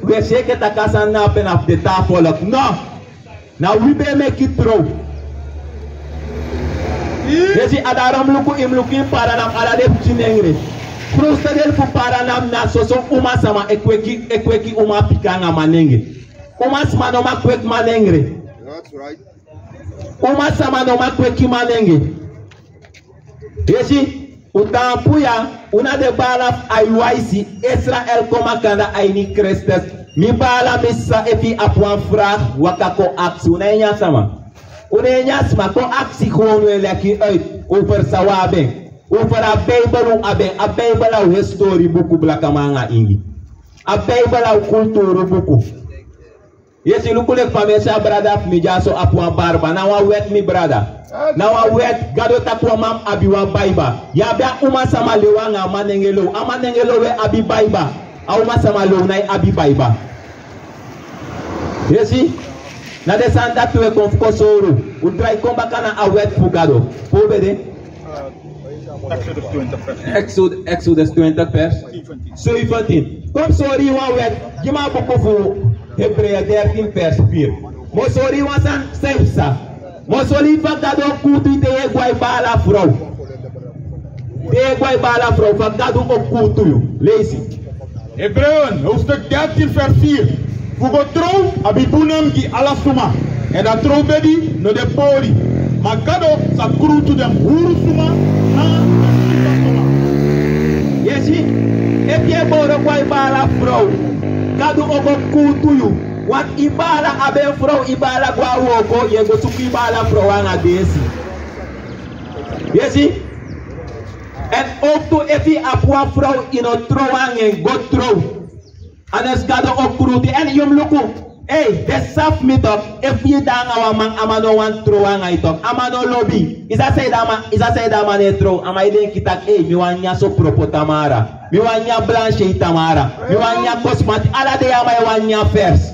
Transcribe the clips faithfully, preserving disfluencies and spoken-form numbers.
We seke taki a sani na a pena fu den taa folku. No. Na wi ben e meki trow. Yesi, a dati mi luku, i mus luku ini Paranam ala den pikin nengre. Krowste deli fu Paranam na soso umasama e kweki, e kweki umapikin anga manengre. Umasma no man kweki manengre. Umasama no man kweki manengre. Yesi, un taampu ya, un na den baala fu a I Y C, Israel kon makandaa a ini Kristus. Mi baala, mi sisa, efu yu abi wan vraag, waka kon aksi. Un no e nyan sama. Un no e nyan sama, kon aksi gewoon, un e leki uit over san un abi en. Over a Bijbel un abi en. A Bijbel na un historibuku blakaman anga ingi. A Bijbel na un kulturubuku. Yesi, luku leki fa mi e si a brada fu mi dyaso abi wan barba. Na wan wet, mi brada. Na wan wet. Gado taki wan man abi wan baiba. Yu abi a umasama lew anga a manengre lew. A manengre lew e abi baiba. A umasama lew no e abi baiba. Yesi, na den sani dati we kon fu kon sori un. Un drai kon baka na a wet fu Gado. Pe un ben de? Exodus, Exodus twenty vers zeventien. Kon mi sori yu wan wet, gi mi a buku fu Hebreeën dertien vers vier. Mi o sori yu wan sani san psa. Mi o sori yu fa Gado o kuutu yu te yu e go a yu baala frow. Te yu e go a yu baala frow, fa Gado o kuutu yu. Leisi. Hebreeën, hoofdstuk dertien, vers vier. Fu go trow abi bun nen gi ala suma. Èn a trowbedi no de pori. Ma Gado sa krutu den huru suma nanga den sipa suma. Yesi, efu yu e boro go a yu baala frow, Gado o go kuutu yu. Want yu baala abi en frow, yu baala go a wooko, yu e go suku yu baala frow anga deesi. Yesi. Èn ook tu, efu yu abi wan frow, yu no trow anga en, go trow. Anders Gado o krutu yu. Èn yu mus luku, ei, den sabi mi toch, efu yu de anga wan man, a man no wani trow anga yu toch, a man no lobi yu. Yu sa saide a man, yu sa saide a man no e trow, a man e denki taki, ei, mi wani nyan sopro po Tamara, mi wani nyan blanche tamara, mi wani nyan kosmati, ala dei a man e wani nyan vers.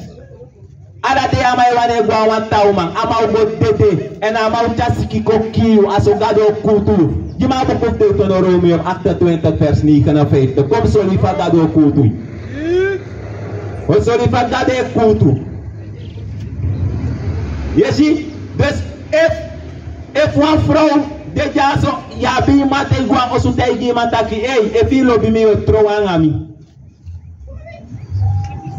Ala dei a man e wani e go a wan taa uman, a man o go dede, èn a man o tyari siki kon kii yu, a so Gado o kuutu yu. Gi mi a buku fu Deuteronomium achtentwintig vers negenenvijftig. Kon mi sori yu fa Gado o kuutu yu. Mi o sori yu fa Gado e kuutu. Yesi, dus efu, efu wan frow de dyaso, yu abi yu man te yu go a osu, taigi yu man taki, ei, efu yu lobi mi, yu o trow anga mi.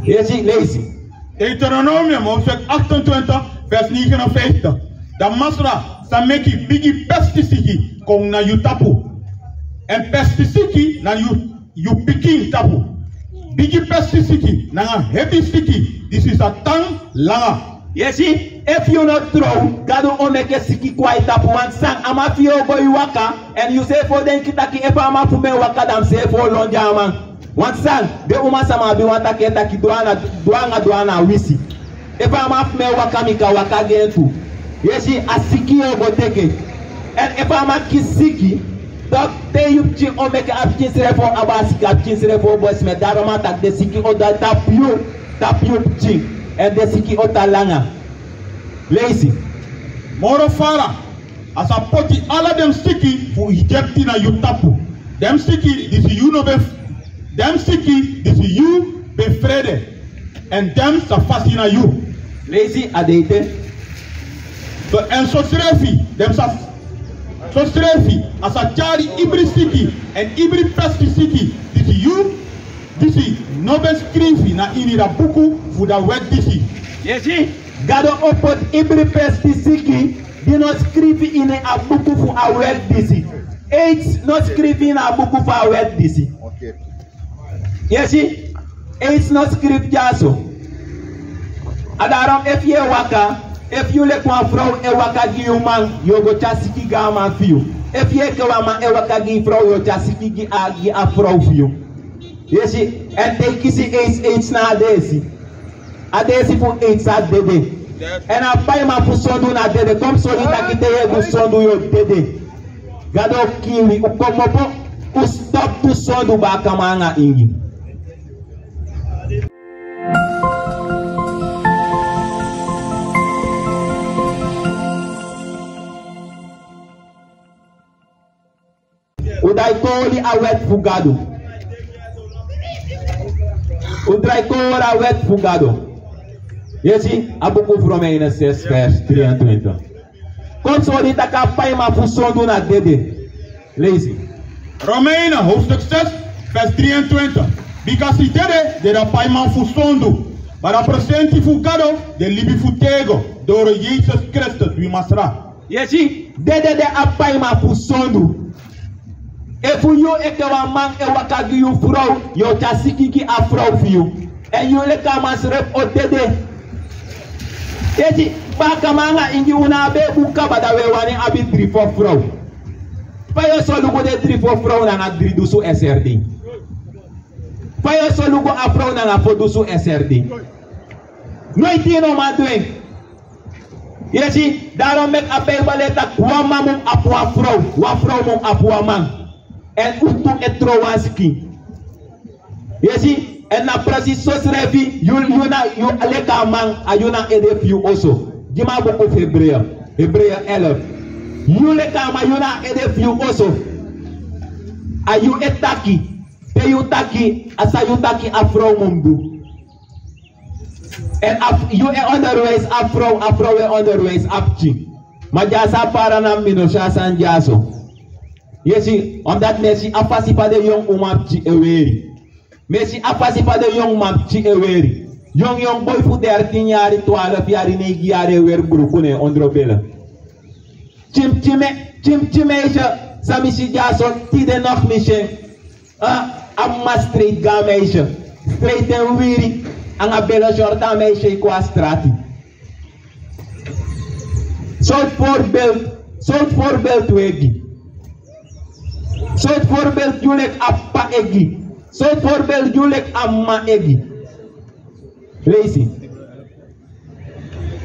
Yesi, leisi. Deuteronomium, hoofdstuk achtentwintig, vers negenenvijftig. Dan Masra sa meki bigi pestisiki kon na yu tapu. Èn pestisiki na yu, yu pikin tapu. Bigi pestisiki nanga hebi siki, disi sa tan langa. Yesi, efu yu no trow, Gado o meki siki kon a yu tapu. Want san, a man fu yu o go e waka, èn yu seefi o denki taki efu a man fu mi e waka, dan mi seefi o lon gi a man. Want san, den umasama abi wan taki, e taki dwaana, dwaanga, dwaana wisi. Efu a man fu mi e waka, mi kan waka gi en tu. Yesi, a siki yu o go teke. Èn efu a man kisi siki, dan te yu pikin o meke, a pikin srefi o abi a siki, a pikin srefi o bun sma. Daarom a taki den siki o de tapu yu, tapu yu pikin. Èn den siki o tan langa. Leisi. Moro fara, a sa poti ala den siki fu Egipti na yu tapu. Den siki disi yu no ben, den siki disi yu ben frede. Èn den sa fasi na yu. Leisi, a de ete. So, èn sosrefi, den sa, sosrefi, a sa tyari ibri siki, èn ibri pestisiki, disi yu, disi no ben skrifi na ini a buku fu a wet disi. Yesi. Gado o poti ibri pestisiki di no skrifi ini a buku fu a wet disi. Aids no skrifi ini a buku fu a wet disi. Yesi, aids no skrifi dyaso. A daarom efu yu e waka, efu yu leki wan frow e waka gi yu man, yu o go tyari siki gi a man fu yu. Efu yu enke wan man e waka gi yu frow, yu o tyari siki gi a, gi a frow fu yu. Yesi, èn te yu kisi aids, aids na a deesi. A deesi fu aids a dede. Èn a paiman fu sondu na dede. Kon mi sori yu taki te yu e du sondu yu o dede. Gado o kii wi, un komopo, un stop du sondu, baakaman anga ingi. Un dai koli a wet fu Gado. Un drai kon hori a wet fu Gado. Yu e si a buku fu Romeinen zes vers drieëntwintig. Kon sori taki a paiman fu sondu na dede. Leisi. Romeinen hoofdstuk zes, vers drieëntwintig. Bika dede, dede a paiman fu sondu. Ma a presenti fu Gado, de libi fu têgo, doro Yesus Kristus, wi Masra. Yu e si, dede de a paiman fu sondu. Efu yu enke wan man e waka gi yu frow, yu o tyari siki gi a frow fu yu. Èn yu leki a man srefi o dede. Yu e si, bakaman nanga ingi, un no abi bun kaba, dan un e wani abi dri fo frow. Fa yu o solugu den dri fo frow nanga dri dusun eserde? Fa yu o solugu a frow nanga fo dusun eserde? Noiti yu no man du en. Yu e si, daarom meki a Bijbel e taki wan man mu abi wan frow, wan frow mu abi wan man. Èn un tu e tron wan skin. Yu e si, èn na precies so srefi, yu, yu na, yu leki a man, a yu na ede fu yu oso. Gi mi a buku fu Hebreeën, Hebreeën elf. Yu leki a man, yu na ede fu yu oso. A yu e taki, te yu taki, a san yu taki a frow mu du. Èn a f-, yu e onderwijs a frow, a frow e onderwijs a pikin. Ma dyaso a para na mi no si a sani dyaso. Yu e si, omdat mi e si a fasi fa den yongu uman pikin e weri. Mi e si a fasi fa den yongu man pikin e weri. Yongu yongu boi fu dertin yari, twaalf yari, neigi yari e weri bruku na en ondro bele. Pikin pikin mei-, pikin pikin meisje san mi si dyaso, tide nog mi si en. A, a mama streit go a meisje. Streit en wiwiri, nanga bele short a meisje e kon a strati. Sortu voorbeeld, sortu voorbeeld un e gi? Sortu voorbeeld yu leki a p'pa e gi? Sortu voorbeeld yu leki a mama e gi? Leisi.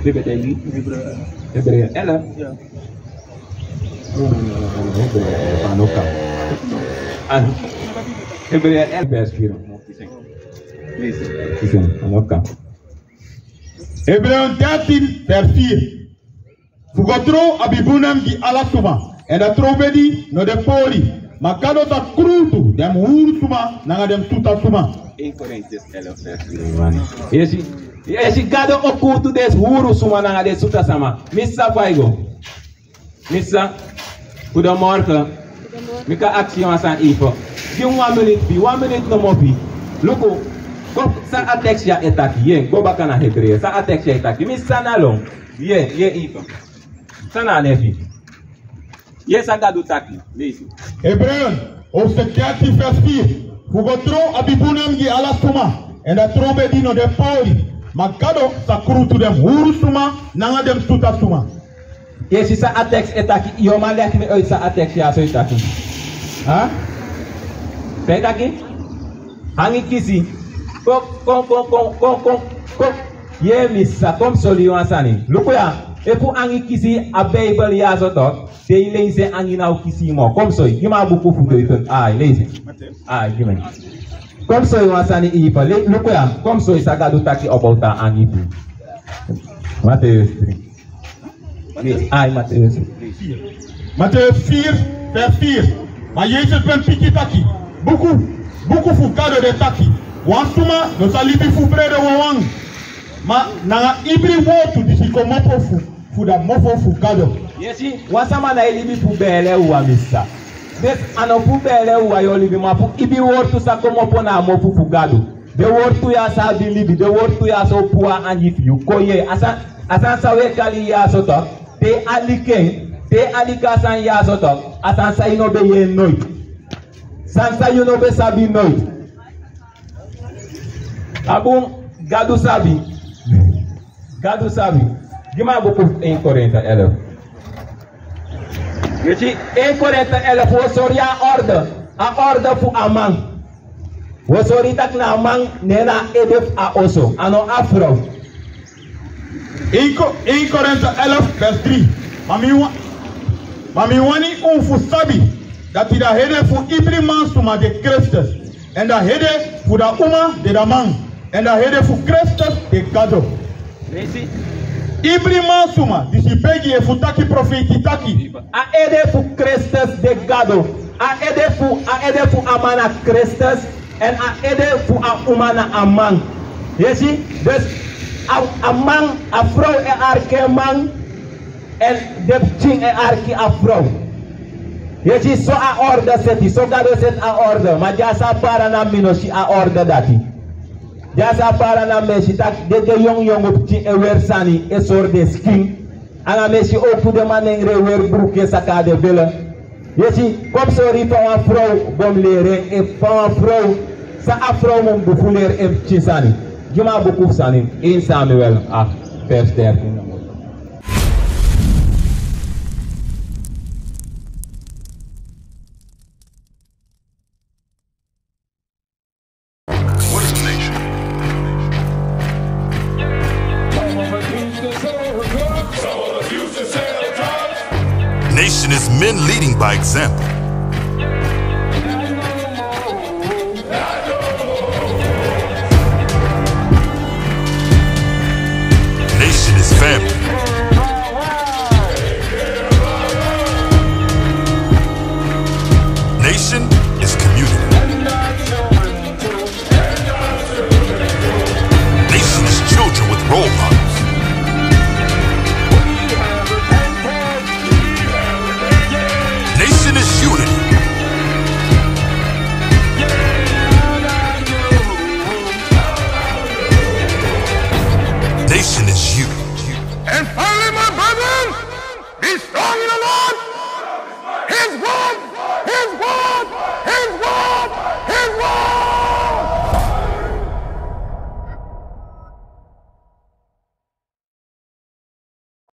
Hebreeën elf. Hebreeën elf. Ah, Hebreeën elf vers vier. Hebreeën dertien vers vier. Fu go trow abi bun nen gi ala suma, èn dan trow bedi no de pori. Ma Gado sa krutu den huru suma nanga den suta suma. Een Korintiërs elf vers vier. Yu e si, yu e si Gado o krutu den huru suma nanga den suta suma. Mi sisa, fa yu go? Mi sisa, goedemorgen. Mi kan aksi yu wan sani efu? Gi mi wan miniti, wan miniti nomo. Luku, go, san a tekst ya e taki? Yu e go baka na Hebreeën, san a tekst ya e taki? Mi sisa, na lon. Yu e, yu e efu? San na a nen fu yu? Yu e, san Gado taki? Leisi. Hebreeën, hoofdstuk dertien, vers vier. Fu go trow abi bun nen gi ala suma, èn dan trow bedi no de pori. Ma Gado sa krutu den huru suma nanga den suta suma. Yu e si san a tekst e taki? Yu o man leki mi uit san a tekst ya so e taki? Ha? San e taki? Angi kisi. Kon, kon, kon. Yu e, mi sisa, kon mi sori yu wan sani. Luku ya, efu angi kisi a Bijbel ya so tok, te yu leisi en, angi no o kisi yu moro. Kon mi sori, gi mi a buku fu Deuteronomium. Ai, leisi. Ai, gi mi. Kon mi sori yu wan sani efu. Le-, luku ya, kon mi sori san Gado taki about a angi fu. Mateus drie. Ai, Mateus. Mateus vier, vers vier. Ma Yesus ben piki taki: Buku, buku fu Gado de taki: Wan suma no sa libi fu brede wawan, ma nanga ibri wortu disi komopo fu, fu da mofo fu Gado. Yu e si, wan sama no e libi fu bele wawan, mi sisa. Dus a no fu bele wawan yu o libi, ma fu ibri wortu san komopo na a mofo fu Gado. Den wortu ya sa abi libi, den wortu ya sa o puru a angi fu yu kon yere. A san, a san san un e kari ya so tok, te yu aliki en, te yu aliki a sani ya so tok, a sani san yu no ben yere noiti. Sani san yu no ben sabi noiti. A bun, Gado sabi. Gado sabi. Gi mi a buku een Korinte elf. Yu e si, een Korinte elf, wi o sori yu a orde, a orde fu a man. Wi o sori yu taki na a man, ne na a ede fu a oso, a no a frow. Een Ko-, een Korinte elf, vers drie. Ma mi wa-, ma mi wani un fu sabi dati a ede fu ibri mansma de Kristus, èn a ede fu da uma de da man, èn a ede fu Kristus de Gado. Leisi. Ibri mansma disi begi efu taki profeiti taki. A ede fu Kristus de Gado. A ede fu, a ede fu a man na Kristus. Èn a ede fu a uma na a man. Yu e si? Dus a, a man, a frow e arki en man. Èn den pikin e arki a frow. Yu e si, so a orde seti, so Gado seti a orde. Ma dyaso a para na mi no si a orde dati. Dyaso a para na mi e si taki den, den yongyongu pikin e weri sani, e sori den skin. Anga mi e si owktu den manengre e weri bruku e saka den bele. Yu e si, kon mi sori yu fa wan frow go mus leri en, efu fa wan frow, san a frow mu du fu leri en pikin sani. Gi mi a buku fu Sani, één Samuel acht, vers dertien. What is a nation? Nation is men leading by example.